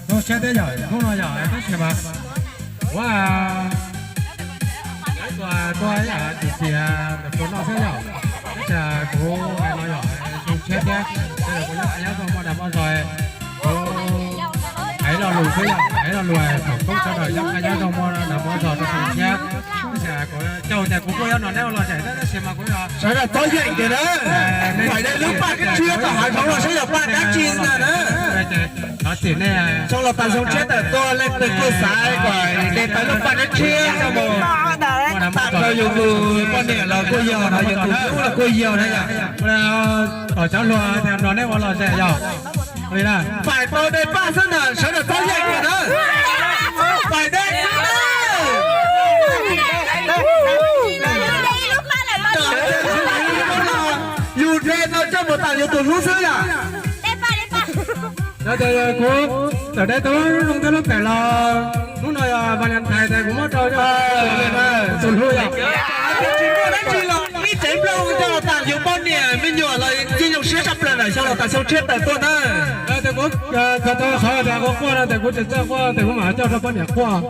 Zoo siab thiab yom, hnub no yom, tab sis mas kuv tuaj ib yam tsis tias tus noj xwb yom, tab sis kuv hais no yom, zoo siab thiab, kuv nyob qhov nyob zoo muaj dag muaj zog, kuv hais lo lus xwb yom, hais lo lus thaum koob sawv daws nyob qhov nyob zoo muaj dag muaj zog rau kuv thiab, tab sis kuv caug tias kuv kuj yuav nrog neb ua lom zem thiab tab sis mas kuv yog sawv daws txhob yeem tias na, fais de lub paj dab tshiab tom hav zoov los saib yog paj dab tsi ntag na. Xyoo los tas xyoo tshiab tawm tuaj leej twg kuj xav kom de tau lub paj dab tshiab mus tag rau yus tus poj niam los kuj yog, yus tus tub los kuj yog na yom. Tom cov hluas no neb ua lom zem yom. Fais tau de paj xwb ntag, sawv daws txhob yeem tias na, fais de xwb na. Yus de no coj mus tas yus tus hlub xwb yom. Kuv tawm de tus zoo thiab lub pem los hnub no yog Valentine tas kuv muab rau tus hlub yom. Tsis muaj dab tsi los ib tsev nplooj coj los tas yus poj niam me nyuam los yeej zoo siab tshaj plaws ntawm xyoo los tas xyoo tshiab tawm tuaj na. Kuv txog tau qhov tias kuv quaj no tas kuv tsis txawj quaj tas kuv mam coj rau poj niam quaj.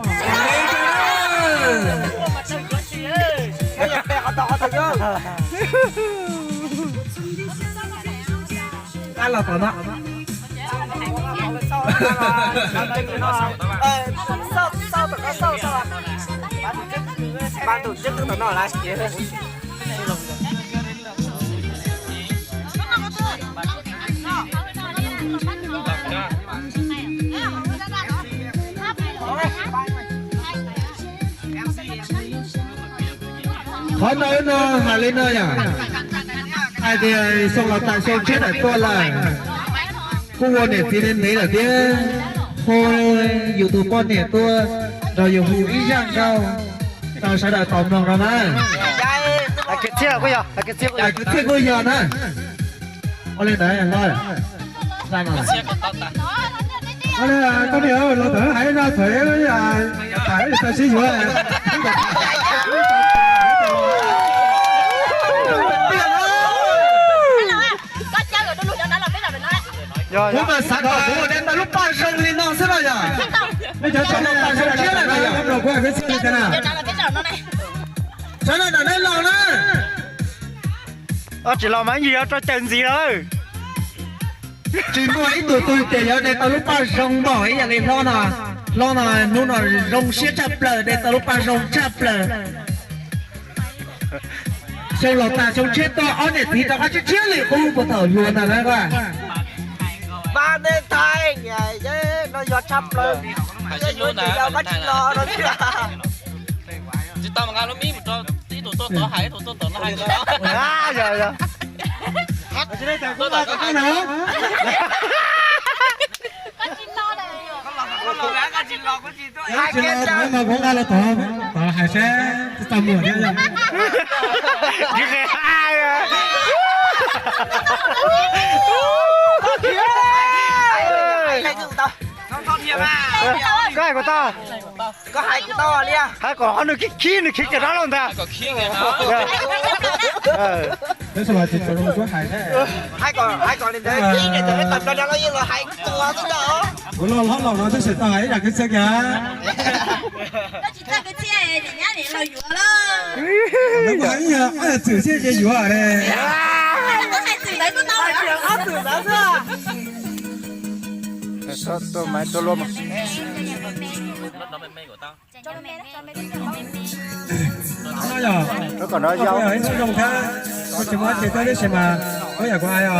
Ab los tom no. Qhov no no hais li no yom, hais tias xyoo los tas xyoo tshiab tawm tuaj lawm, kuj ua niam txiv ntev ntev lawm thiab, hu yus tus poj niam tuaj nrog yus hu ib zaj nkauj rau sawv daws tau mloog rau na. Kwv txhiaj kuj yog na. Ua li ntawd, koj niam los tawm hais no txawm txawm sib yuav. Kuv mas xav kom kuv de tau lub paj zoo li no xwb no yog. Cov tau paj zoo thiab lawm no yog. Sawv daws nram nej los na. Tsis los mas ib ntsis yuav rau caws ntxiv lawm. Tsis muaj ib tug twg tias yuav de tau lub paj zoo npaum ib yam li hlob no. Hlob no hnub no zoo siab tshaj plaws de tau lub paj zoo tshaj plaws. Xyoo laus tas xyoo tshiab tuaj ob niam txiv rov qab tshiab tshiab li qub puag thaum hluas ntag na. Pab nej thaij niam no yog tshaj plaws, yuav ces yog pab tsis los no thiab. Tsis tau mas nqa lub mib mus rau ib tug tuaj tod hais, ib tug tuaj tom no hais. Tsis los thaum no kuv nqa los tod, tod hais seb tau muam thiab yog. Koj hais kuv tau. Koj hais kuv tau li. Hais kom nws khib khib nws khiv kiag rab laug ntag. Tab sis mas tsis tau zoo kuv hais thiab. Hais kom, hais kom li ntawd, ib niam txiv peb tawm plaws no los yeej los hais tuag xwb ntag. Kuv los hlob laus no tab sis tau hais ib zaj kwv txhiaj kiag. Koj tsis txawj kwv txhiaj, niam nyab niam laus yuav lawm. Lawv kuj hais ib yam ob yam txwm thiab ces yuav ne. Koj hais txwm lawv kuj tau, ob txwm lawv xwb. Yog ib hnub zoo thiab, kuv tsis muaj dab tsi thiab tab sis mas kuv yam kuv hais os,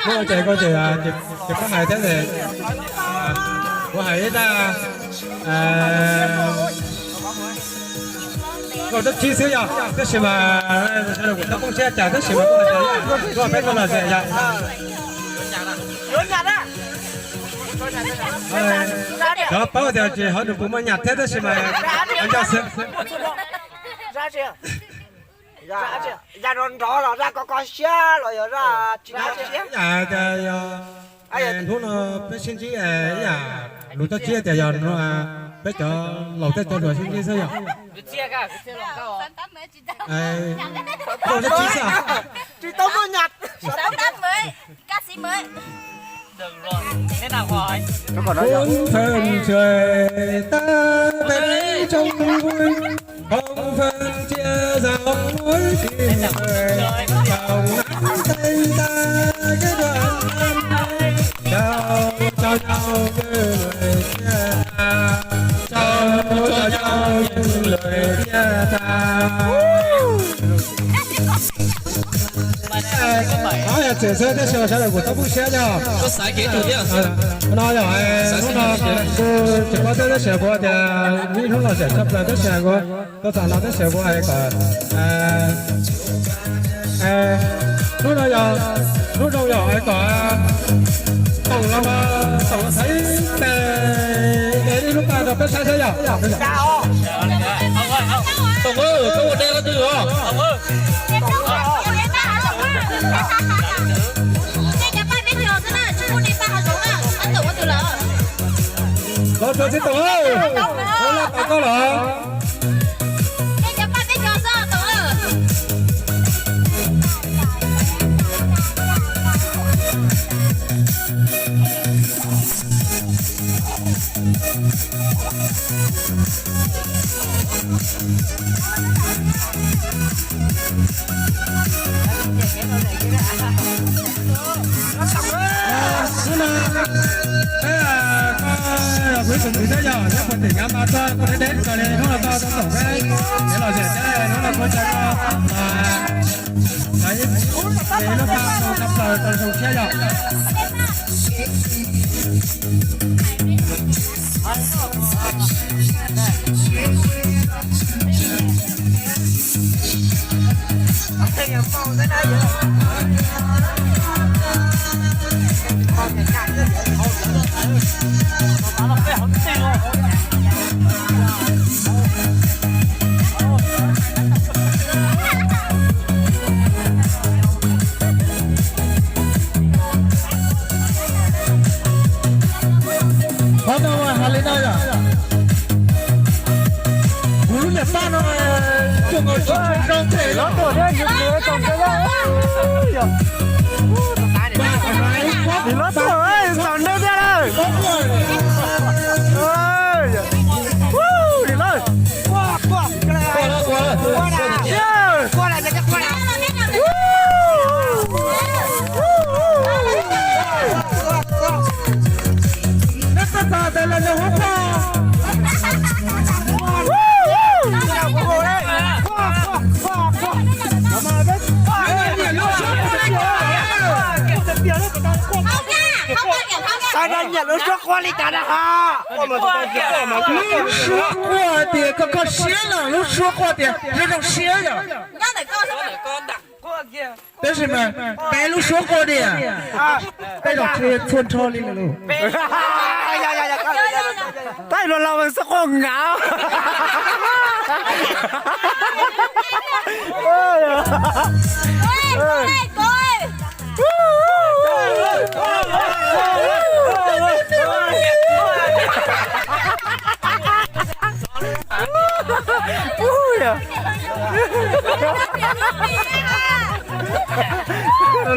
muaj dab tsi koj ces ces koj hais thiab ces kuv hais ib zaj nkauj dab tsi xwb yog tab sis mas kuv tau poob siab cas tab sis mas kuv hais tias kuv peb tau lom zem yog. Cov paub tias tsis hov nws puas muaj nyab thiab tab sis mas nco xwb. Zaj nrov nrov los zaj kho kho siab los yog zaj tsis kho siab. Yog hnub no peb sib ntsib ib yam lus dab tsi tias yog peb cov laus thiab cov hluas sib ntsib xwb yog. Nkauj dab tsi xwb. Tsis tau Bốn phần trời ta bên trong vui, không phân chia giọng nói tìm người, lòng nắm tay ta kết đoàn năm, trao cho nhau như lời chia tha, trao cho nhau như lời chia tha. Nói là chuyển sớm tí xíu, sawv daws kuj tau pub siab yog. No yog hnub no kuv tsis paub teb teb siav kuv tias ib hnub no siav tshaj plaws teb siav kuv tuaj txog no teb siav kuv hais kom hnub no yog hnub zoo yog hais kom Toom los mas Toom los xaiv tes es ib lub paj rau peb saib saib yog. Toom, koj ua dej rau twg os? Los txog tsis Toom, ua laj pas koj los. Hnub no peb kuv ib tsoom kwv tij yog nyob puag tim Nyav Npas txog kuj deb deb kawg li, hnub no tau tau Toom peb kev lom zem thiab hnub no kuv cov lub paj tau tshaj plaws tau zoo siab yog. Qhov no mas hais li no yom, kuv lub niam paj no tsuas nkaus tsis tshua zoo thiab. Nim no tuaj, txaus ntshai thiab na. Nim no Nyiam lub suab quaj li cas na ha? Lub suab quaj tias koj koj siab los lub suab quaj tias zoo zoo siab yom? Tab sis mas peb lub suab quaj tias peb los txhua nrho li lawm. Tab sis los los xub quaj nkav.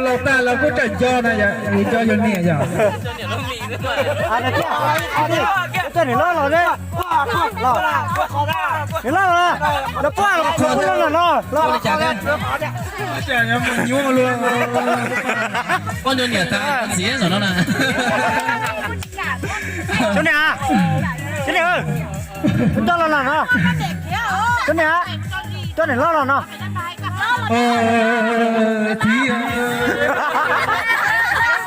Los tag los kuj tseem nco na, yus nco yus niam yom. Niam loj los ne, niam loj los, los poj los kuj los no los. Poj niam tas txiv no na. Cov niam, cov niam, coj los los no. Cov niam, coj niam loj los no. Txiv,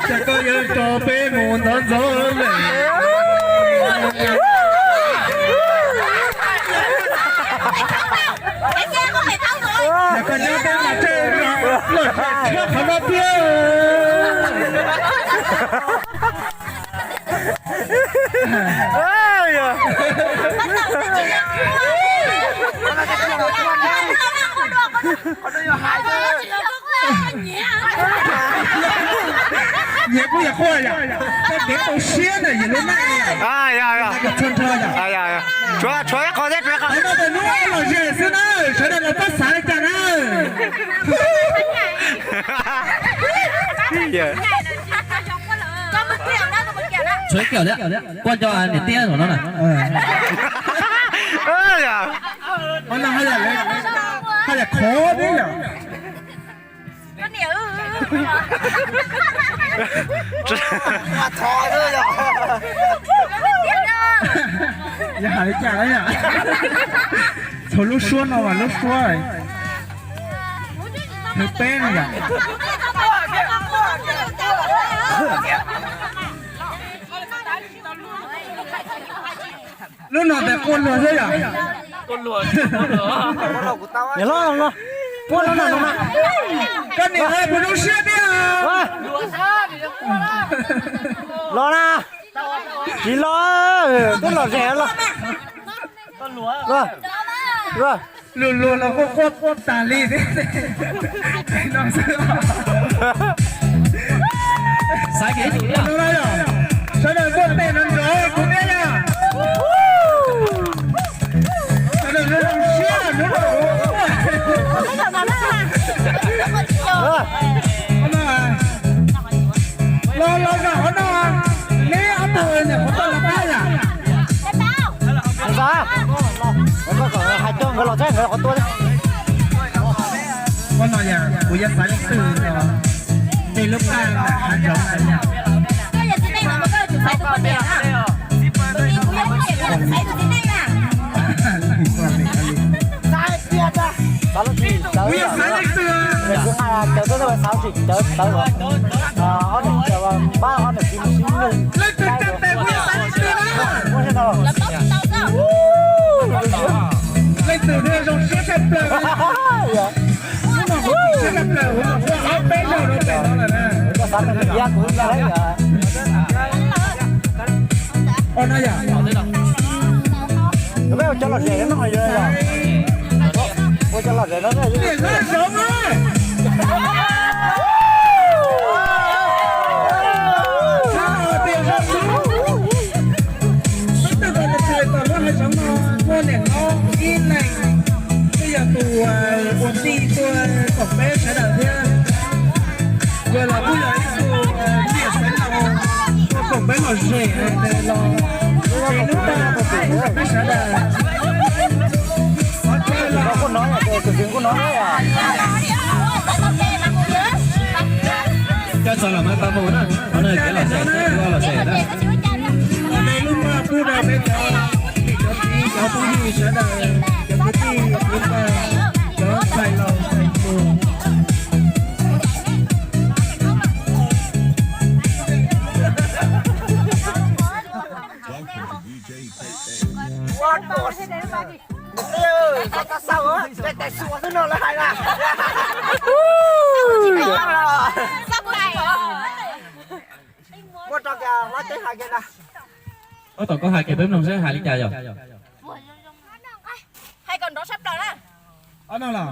cas koj yuav tso peb mus ntxov ntxov lawm? Yog koj nyob peb mas tseg lawm, tshiab qhov no tiag. Nyias kuj yog quaj yom, koj kev tau siab ntawm yus lub neej. Tshuav ib qho thiab, tshuav ib qho. Hnub no lom zem xwb na, sawv daws los pab xav li cas na. Sawv kiag thiab, kuaj nco niam tij no na. Hais tias khov thiab yom. Yog hais li cas na yom? Txhua lub suab no mas lub suab nws peb no yom. Lub no tes quaj luag xwb yom. Niam hlob, quaj no no no. Koj niam puas zoo siab tiag? Los na. Tsis los, twb los ze los. Luag luag los quaj quaj tas li thiab. Xaiv kev ib tus thiab. Sawv daws npuaj tes nrov nrov kuv thiab yom. Sawv daws zoo siab hnub no. Los los zaum qhov no, neb ob tug nyuam qhuav tuaj los pab yom. Hais rau nkawd los saib nkawd qhov tuaj. Qhov no yog kuv yuav xaiv leej twg los ntes lub paj hav zoov. Kuv yuav xaiv leej twg? Leej twg tag tes kuv yuav xaiv leej twg na. Leej twg thiaj zoo siab tshaj plaws? Hnub no kuv siab tshaj plaws, kuv mus ua ob peb zaug rau pem no lawm na. Ua no yom. Peb ua cov lom zem no yom. Ua cov lom zem no. Tias zoo na. Tias zoo na. Peb twb tau txhais tau lub hav zoov no muaj niam hlob ib leeg, twb yog tus ua tij tuaj koom peb sawv daws thiab. Yog los kuj yog ib tug niam xeev laus tuaj koom peb lom zem los tsev hnub no koom peb sawv daws. Qhov chaw los kuj no, tus twg kuj no. Cov txog los mas tau mus na, qhov no kev lom zem, lom zem na. Peb lub maj pub rau peb cov niam cov txiv cov phooj ywg sawv daws, cov kwv tij kwv npawg, cov ntxhais laus ntxhais tus. Muab rau kiag Hlob Ceeb hais kiag na. Ob tom koj hais kiag peb mloog seb hais li cas yom. Hais kom nrov sab plaws na. Qhov no los,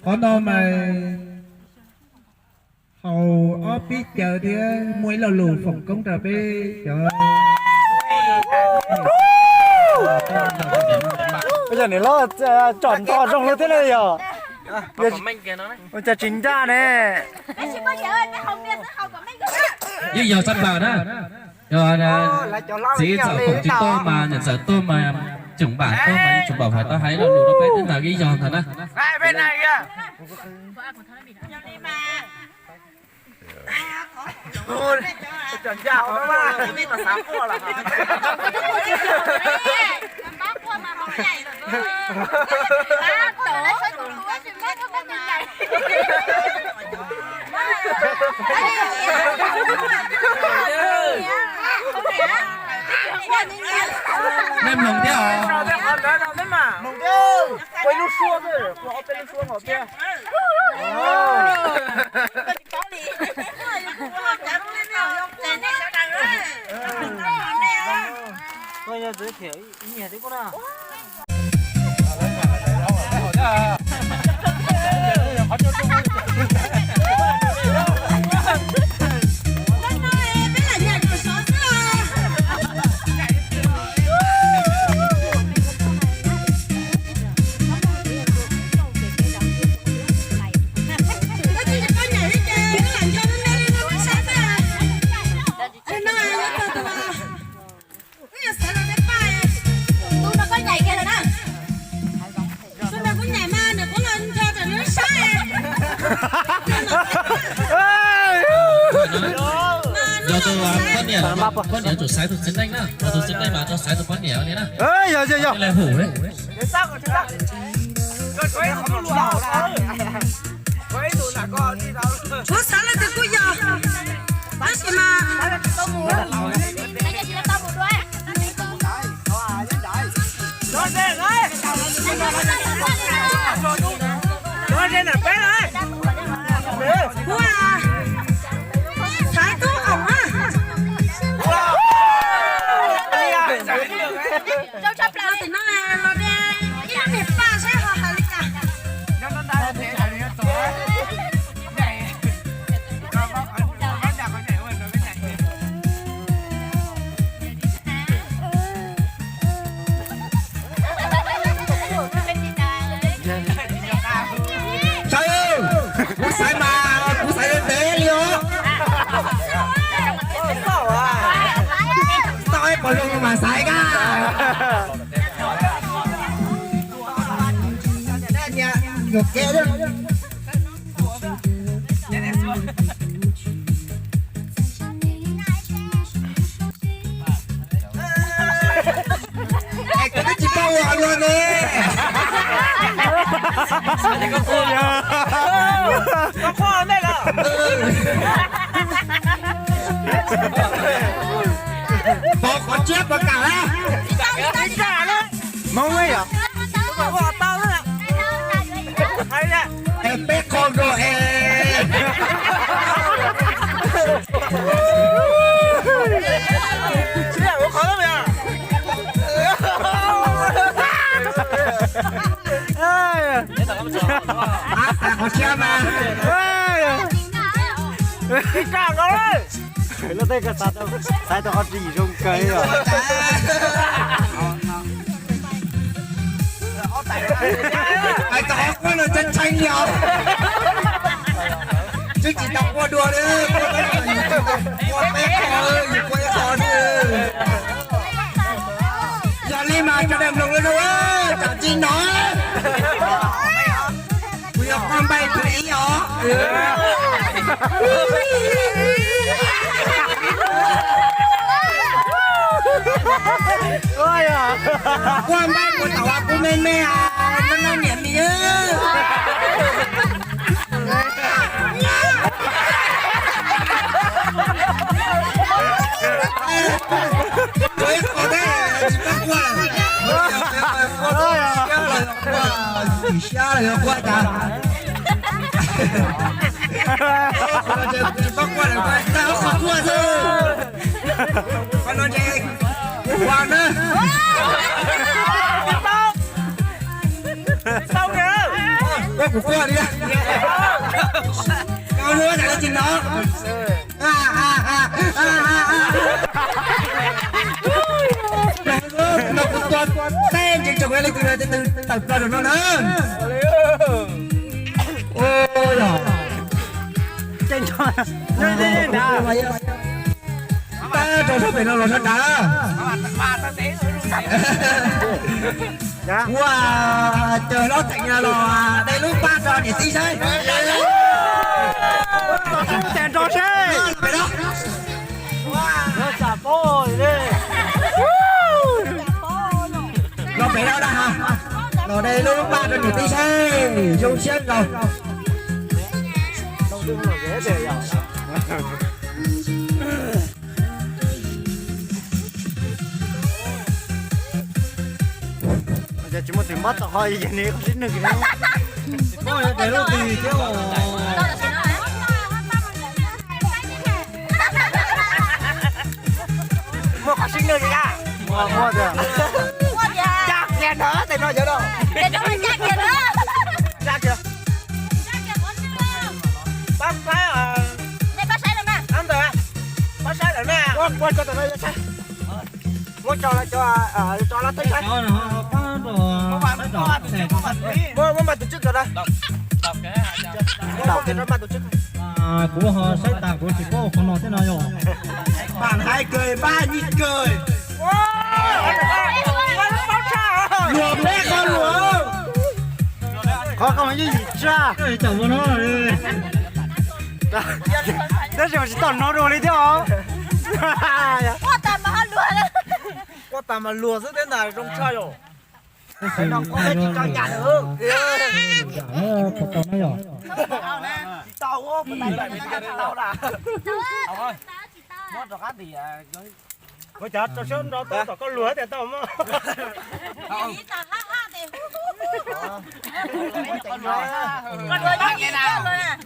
qhov no mas haus ob peb caws thiab muaj ib lo lus foom koob rau peb cov. Ua cas niam hlob tsom nto zoo li thiab ne yom? Ua cas tsis ncaj ne? Yeej yog tshaj plaws na. Yog txiv txawm foom tsis tuaj mas niam ntxawm tuaj mas tsoom npam tuaj mas yeej tsoom npam hais tau hais lo lus rau peb twb ntag, yeej yog ntag na. Nej mloog thiab os. Yog tus poj niam, poj niam tsum xaiv tus txiv neej na, tus txiv neej mas rau xaiv tus poj niam li na. Yog, yog, yog. Kuv xav leej twg kuj yog, tab sis mas kuv xav tub Oom na. Tim no los de ib lub niam paj saib ho hais li cas. Saib, kuv xaiv mas kuv xaiv ntev li os. Tau ib pom zoo mas xaiv kag. Yuam kev. Es koj twb tsis paub ua luaj ne. Pov qhov tsiab puas kam? Hmoob yom. Es peb qho nkaus es. Ab, qhov tshiab mas. Lub teb koj xaiv tau qhov tswv yim zoo kawg os. Hais tau qhov quaj no tseeb tseeb li os. Twb tsis tau quaj dua li, quaj peb qho, yus quaj ib qho xwb. Yog li mas cov daim mloog loj, tam sim no kuv yuav quaj npaij tus ib os. Quaj npaij puas tau, kuv me me, no no niam mi. Ib qho thiab tsis tau quaj lawm. Quaj siab los yog quaj, tsis siab los yog quaj cas. Qhov no ces tsis tau quaj lawm, tag ob qho quaj xwb. Qhov no ces ua na. Kuv quaj li. Koj lub tas li tsis no. No kuv tua teb ntse tsoom li tus tawm plaws rau no na. Tab rau sab pem no los sab nrad. Ua, caws hlob Theem los de lub paj rau niam tij saib. Los pem no. Los pem no da ha. Los de lub paj rau niam tij saib, zoo siab nkaus. Tsis muaj tus npab tau qhov yog ne qhov sib nws. Koj yuav de lub twg thiab os? Muaj qhov sib nws li a? Muaj tiag. Caj kiag ntawd, tes no yog no. Caj kiag. Pab saib, pab saib lawm na. Muab tso lawm cov, cov lab teb saib. Muab, muab npaj tus tswb tso na. Kuv ho saib tas kuv tsis paub qhov no thiab no yog. Pam hais kawg, pab nyiaj kawg. Luag peb qhov luag. Qhov ko mas yooj yim tshaj. Tab sis mas tsis tau hnov dua li thiab os. Quaj tas mas luag xwb thiab ntag, zoo tshaj yom. Ua cas rau siab nrov tau tom koj luag tias tau mog.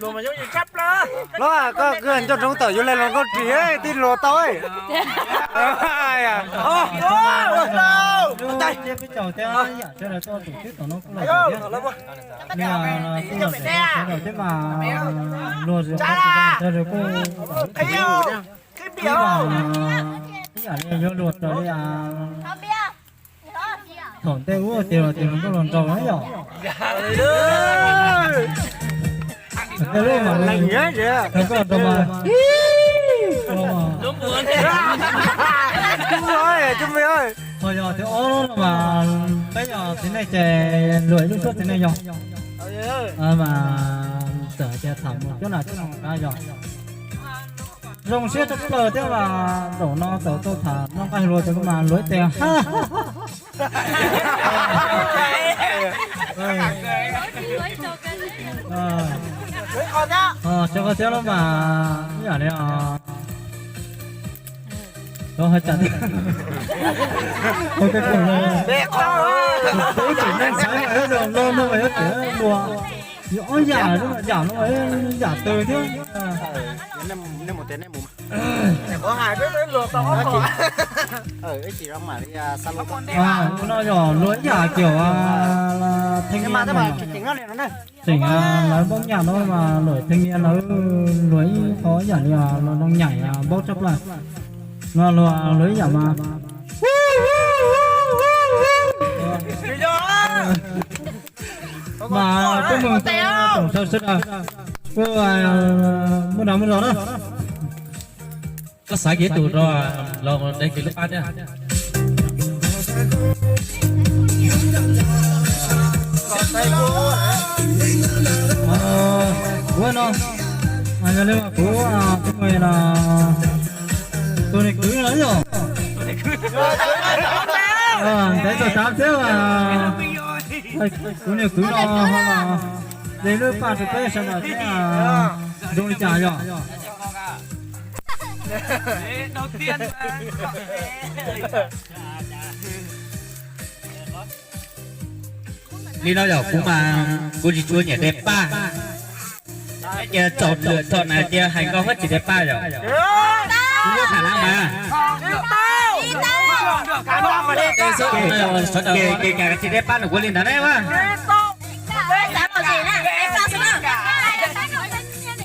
Luag mas yooj yim tshaj plaws. Los koj nco ntsoov tawm yuav le los nkauj ris tij luag tau. Thiab mas luag zim qhov tsis zoo thiab kuj ib yam li yuav luag raws li thaum ntej ub tias los tias los nkauj los nraug na yom. Tej lub mas nkauj los nraug mas. Ho yog tias ob lub no mas peb yog txiv neej ces luag ib lub suab txiv neej yog. Mas txawm tias tham mus cuab nam cuab noog na yog. Zoo siab tshaj plaws thiab mas zaum no tau tau tham noj nqaij hluas ces kuv mas luag ib tes. Tsis qhov thiab los mas ib yam li os. Tau hais tsam ua ke kum los, tus tub tseem neej xaiv mas yuav los no mas yuav tias luag, yuav ob yam, yam no yam twg thiab. No yog luag ib yam caum theej nias, tseem lawv npauj nyam no mas luag theej nias lawv luag ib qho ib yam li los noo nyaim npaub tshaj plaws. No luag luag ib yam mas mas coj mus tau tsoom saw sawv daws kuj muaj dag muaj zog na. Koj xav kev tus rau los de kev lub pab thiab. Kuv no, yog li kuv tus me no, tus niam kwv no yog, ntev txog tav thiab, kuv niam kwv no ho de lub paj rau peb sawv daws thiab, zoo li cas yog? Li no yog kuv mas kuv tsis tshua nyiam de paj. Ces txom lwm txom na cia hais nkauj hab tsis de paj yom. Kuv muab tham na mas. Ces cas tsis de paj nws kuv li ntawd ne.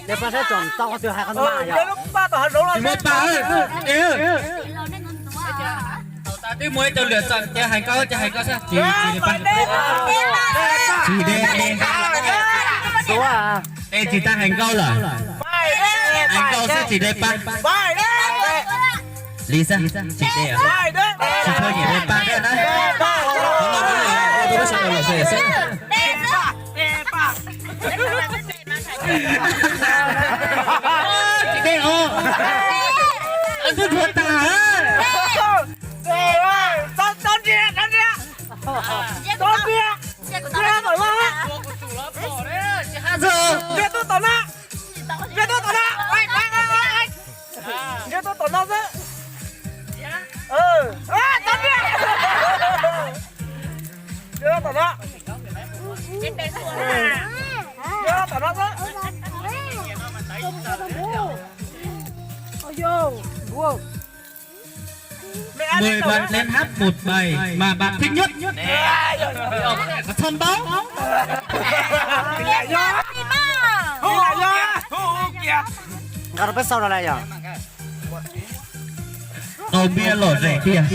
Tsis muaj paj, de. Twb muaj ib tug lwm txom cia hais nkauj ces hais nkauj xwb, tsis, tsis de paj. Tsis de, de. Tsis tas hais nkauj lawm. Hais nkauj xwb tsis de paj. Li xwb, tsis de. Tsis tshua nyiam de paj thiab na. Ua rau lub sij hawm lom zem xwb. Tsis de os. Ntxub dhuav tas. Ntiag tuaj tom no, ntiag tuaj tom no, ntiag tuaj tom no xwb. Ntiag tom no, ntiag tom no xwb. Mười bạn nên hát một bài mà bạn thích nhất. Có thông báo. Nqa rau peb sau no na yog. Tau bia lom zem tiag.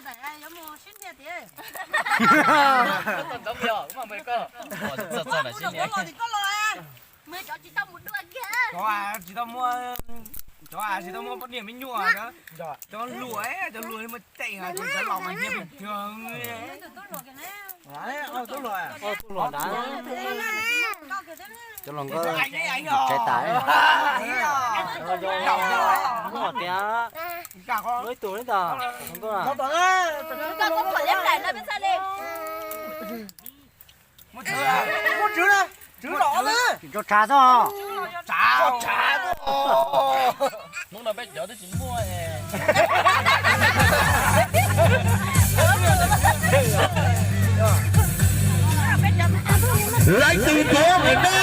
Txawm mus koj los tsis tau mus dua kiag. Cov tsis tau muaj, cov tsis tau muaj poj niam me nyuam, cov luag, cov luag muaj ceem, cov laus mas nyiam bình thường. Cov hluas nkauj tsev tas. Muaj tias, muaj ib tug li ntawd. Rau tshav xwb. Hnub no peb cov twb tsis muaj. Leej twg tuav nws ne?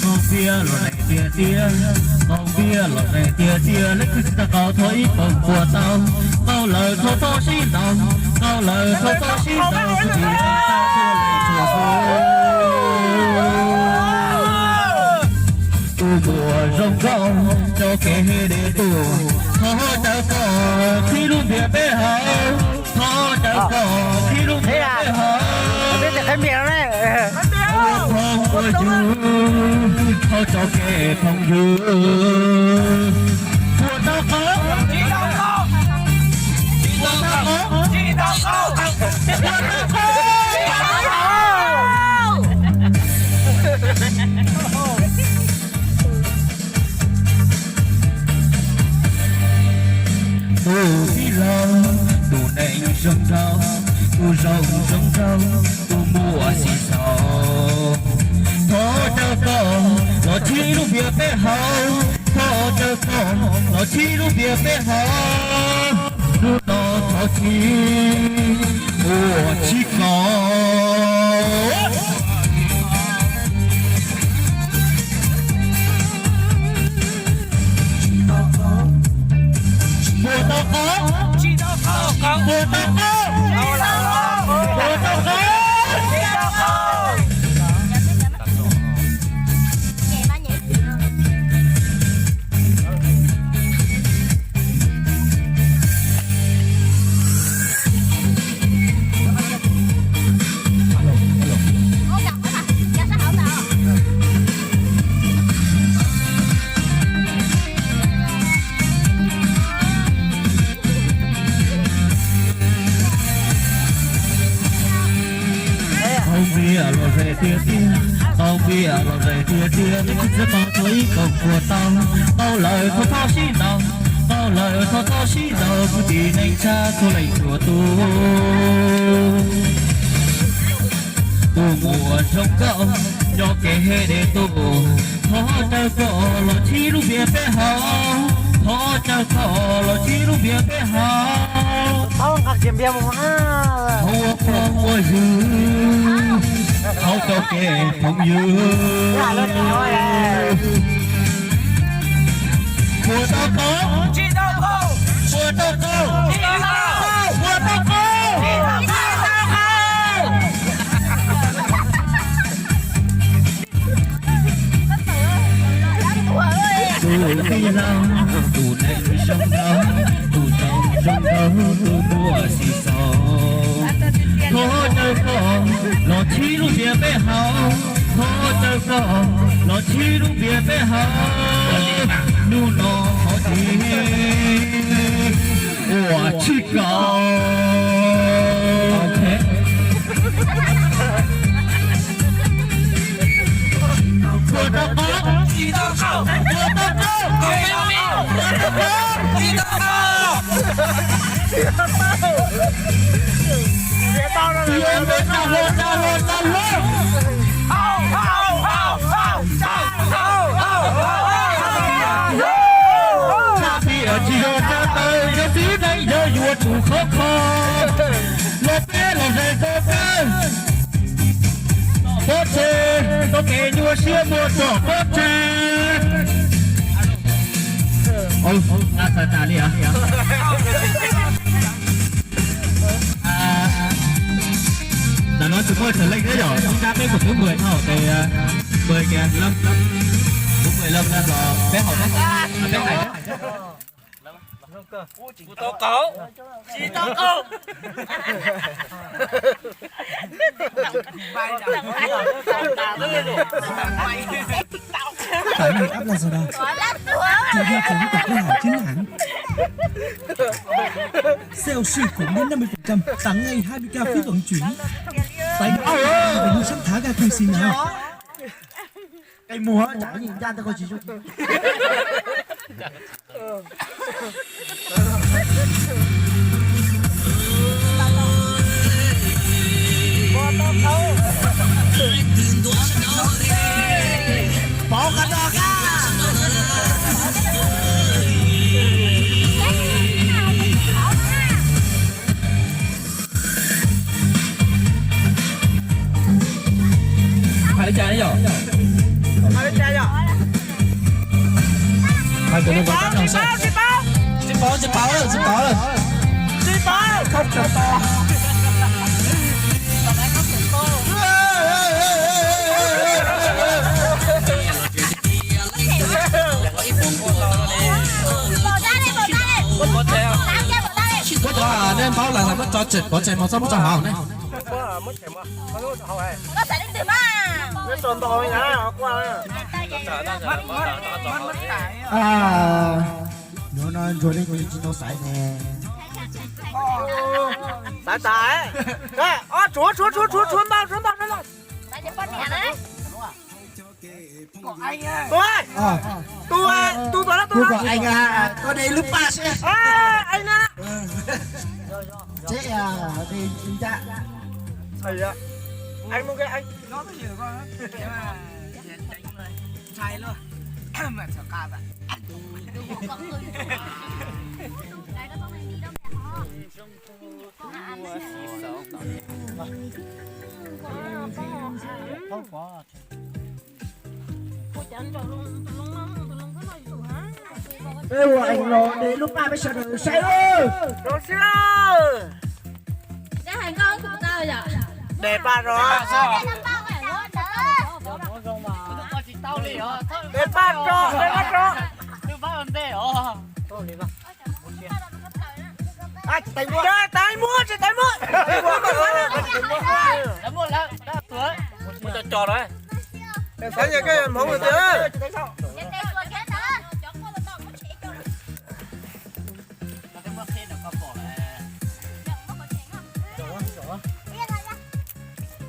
Nqaus npias los daim tiag tiag, nqaus npias los daim tiag tiag, leej twg tsis tau nqaus thov ib pawg puas tau. Nqaus lawm thov txhob sib ntaus, nqaus lawm thov txhob sib ntaus, kuv tsis txaj thua leej txhua tus. Tus muam zoo nkauj, cov kev hais deb tuaj, thov caw koj qhib lub ntiaj teb hauv, thov caw koj qhib lub ntiaj teb hauv. Ua phooj ua ywg, thov tso kev phooj ywg. Puas tau koj? Puas tau koj? Puas tau koj? Tus tij laug, tus neeg zoo nraug, tus zoo zoo nraug, tus muam xim xaus. Thov caw koj los qhib lub ntiaj teb hauv, thov caw koj los qhib lub ntiaj teb hauv. Hnub no thov qhib, ua tsis koj. Puas tau koj? Puas tau koj? Puas tau koj? Nqaus npias los daim tiag tiag, nqaus npias los daim tiag tiag, leej twg tsis tau nqaus thov ib pawg puas tau. Nqaus lawm thov txhob sib ntaus, nqaus lawm thov txhob sib ntaus, kwv tij neej tsa txhua leej txhua tus. Tus muam zoo nkauj, cov kev hais deb tuaj, thov caw koj los qhib lub ntiaj teb hauv, thov caw koj los qhib lub ntiaj teb hauv. Thov ua phooj ua ywg, thov tso kev phooj ywg. Puas tau koj? Puas tau koj? Puas tau koj? Tus tij laug, tus neeg zoo nraug, tus zoo zoo nraug, tus muam xim xaus. Thov caw koj los qhib lub ntiaj teb hauv, thov caw koj los qhib lub ntiaj teb hauv. Hnub no thov qhib, ua tsis koj. Puas tau koj? Puas tau koj? Puas tau koj? Tsis tau, tsis tau, tsis tau. Tshaj tias tsis yog tshaj tawm, yog txiv neej yog yuav tsum khov kho. Los peb los zais tau kawg. Siab muag tsom pob tsaig. Ua, txaus tas li os. Ntawm no tsis muaj txhais leej thiab yom, ib nrab peb mus twb mười thauj ces mười kìa, kuv mười lawm los peb haus, peb hais. Kuv tau qaug, tsis tau qaug. Tại này áp là giờ nào? Thì di chuyển của cô Hải Chiến Hãng. Sale suy khủng đến năm mươi phần trăm, tặng ngay hai mươi k phí vận chuyển. Tại đây mua sắm thả ga Cui Xì nào. Cây mùa chả có gì ra tôi còn chỉ cho. Pov qab no ka. Hais li cas yom? Hais li cas yom? Hais kom nws pom tab noo saib. Tsis paub, tsis paub lawm, tsis paub lawm. Tsis paub. Kuv thov nej paub lawm, muab tso tseg, pov tseg mus tso hauv ne. Nov no ntsuag leej twg tsis tau xaiv ne. Xaiv tas. Ob, tshuav tshuav tshuav tshuav tshuav ntau tshuav ntau tshuav ntau. Tus, tus, tus, tus, tus, tus, anh à, tôi đây lướt qua xem. Anh à. Chết à, đi, đi ra. Anh mua cái anh. Nó có nhiều con lắm. Sai luôn. Mà sao cao vậy? Ê, ua eng los de lub paj peb sawv daws saib. Rau siab. Neb hais nkauj tus tau yom? De paj rau. De paj rau, de paj rau. Tsis tais muab, tsis tais muab. Muab cov cos lawm. Saib nyag koj hmoov tiag.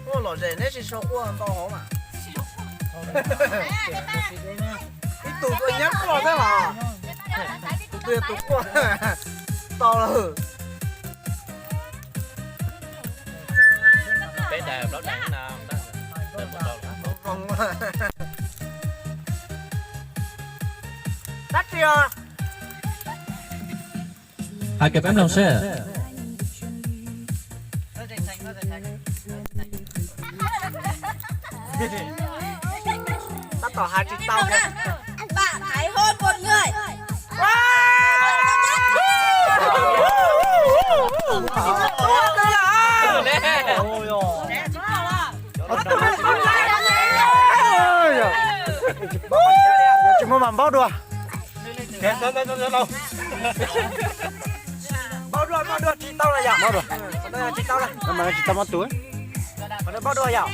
Ua lom zem neb tsis sau quaj ntau hauv mas. Ib tug tuaj nyab quaj thiab los. Tus twg tus quaj tau lawm. Peb daim plaub daim na. Dab tsi os? Hais kiag peb mloog seb. Tab tom hais tsis tau kiag. Tsis muaj mas npaub dua. Npaub dua, npaub dua, tsis tau lawm yom. Tsis tau lawm, tsis tau muab tus. Npaub dua yom.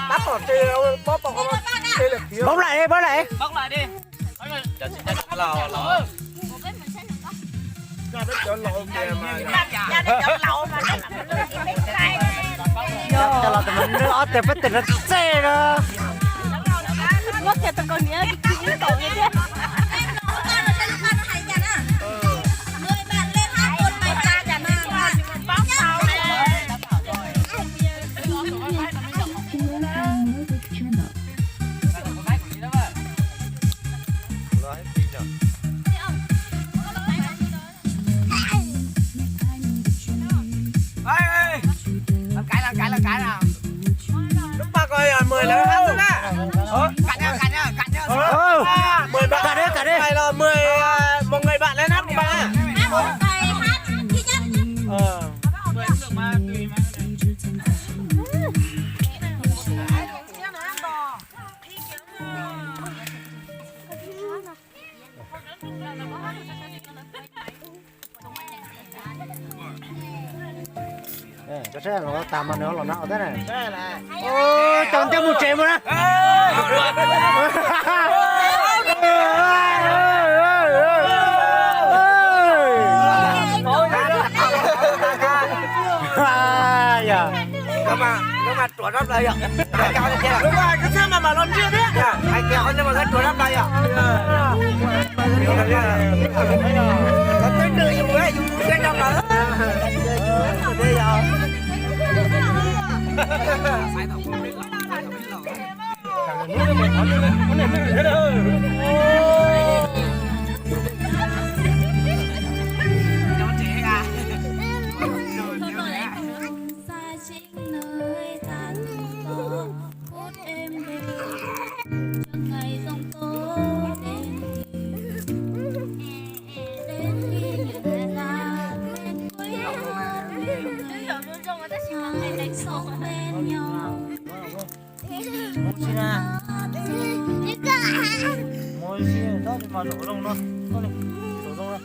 Tab tom tse, pob pom qhov tse lawm tiag. Npaub lais, npaub lais. Cov los tus nws ob teg peb teg no txej no. Mười lăm hát xíu na. Ơ, cắt nha, cắt nha, cắt nha. Ơ, mười bạn. Cắt đi, cắt đi. Này là mười, à, một người bạn lên hát một bài à? Ờ. Cov saib los tag mas nws los nag thiab na. Cov thiaj mus tsev mus na. Yog. Ruam rab plaws yom. Hais tias qhov no mas ruam rab plaws yom. Qhov twg nws yus, yus siab rab plaws. Mus si na. Mus si, txhob li mas zaum zoo no. Txhob li, zaum zoo na.